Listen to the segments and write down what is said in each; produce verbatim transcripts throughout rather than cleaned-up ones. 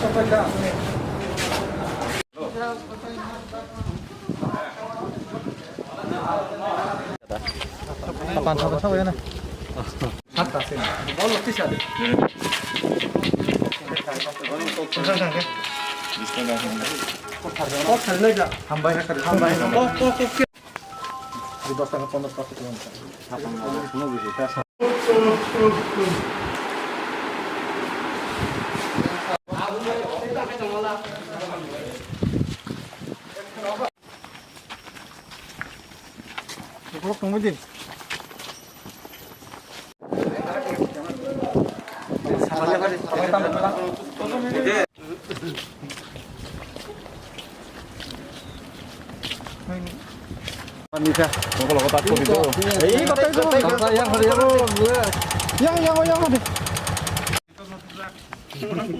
Sapan, sapan, sapan, ya na. Hambai, hambai. Di dos taka pondos pakai tuan. Tunggu din.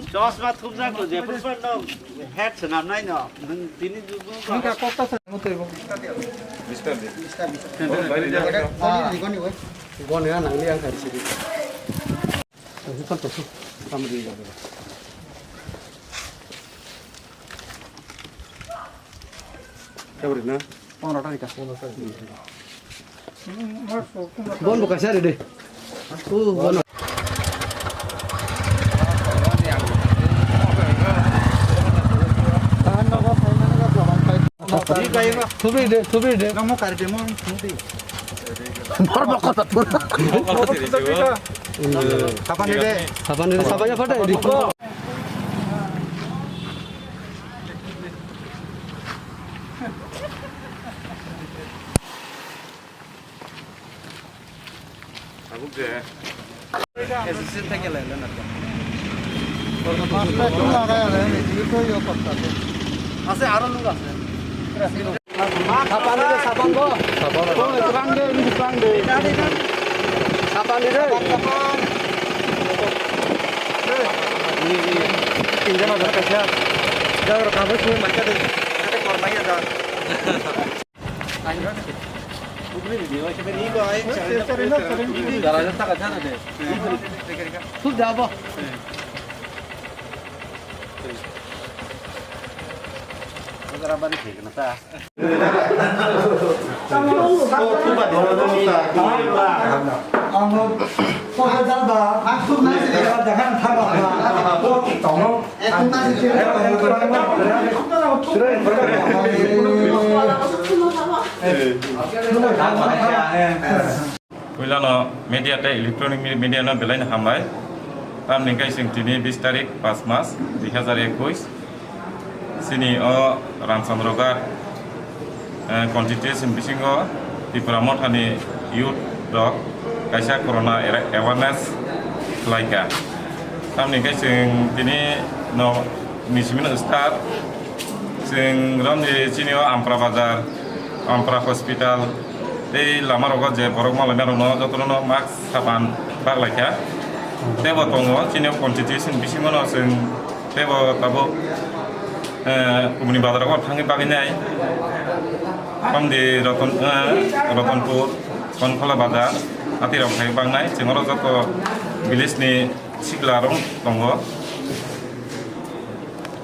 Chosma thupjak rw je, phusman no het swnam nai no. Nwng tini jugo. Nwng ka kok ta sa mo tei bo. Mister de. Mister, mister. Goni na nangli ang kari sidi. Tosu, tosu. Kamri ga. Kamri na. Pondro ta ni ka. Bon buka sari de. Oh, bon. Thubri de, thubri de. Namo kari de mo thubri. Bor bokol ta thubri. Sapan de. Sapan de, sapan de photo di. Tabuk je. Ase aro lung ase. Sapan de, sapan bo. Sapan. Bo, kurang de, ini kurang de. Sapan de. Ini, ini. Ini, ini. Ini, ini. Ini, ini. Ini, ini. Puilano media tei electronic me-, media no belai no hambai. Tamni hwnkhe chwng tini bis tarik, pas mas, dui hazar ekush. Chini o Ramchandra Ghat, eh, constituency bisingo Tipra Mothani youth rok kaisa corona era-, awareness khlaikha. Tamni hwnkhe chwng tini no ni simi no start, chwng romni chini o Ampra Bazar, Ampra Hospital, tei lama rogo je borok malaina rokno jotono mask sapan baklaikha. Tei bo tongo chini o constituency bisingo no chwng tei bo tabuk, eh, kubuni bazar rogo thangwi bagwi nai. Tamni Roton, eh, Rotonpur, Sonkhola bazar, ati rok khai bangnai. Chwng oro joto village ni sikla rok tongo.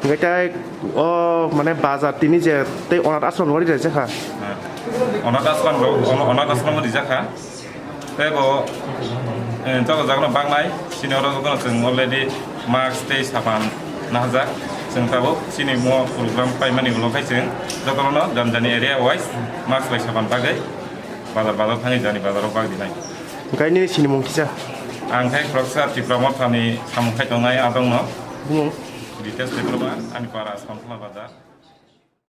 Hingke tai o mane bazar tini je tei onath ashram rwdi rwjak kha. Onath ashram rok, on-, onath ashram rwjak kha. Tei bo, eh, joto jaga no baknai, sini oro joto no chwng already mask tei sapan nahajak. Chwng tabuk chini mo program paimani ulo khai chwng joto no jani jani area wise mask bai sapan bagwi bazar bazar thangwi jani bazar o bagdi nai. Hingke nini sinimung kisa? Ang khai khoroksa Tipra Mothani samung khai tongnai adong no. Bumung? Ritesh Debbarma, ani para Sonkhola bazar.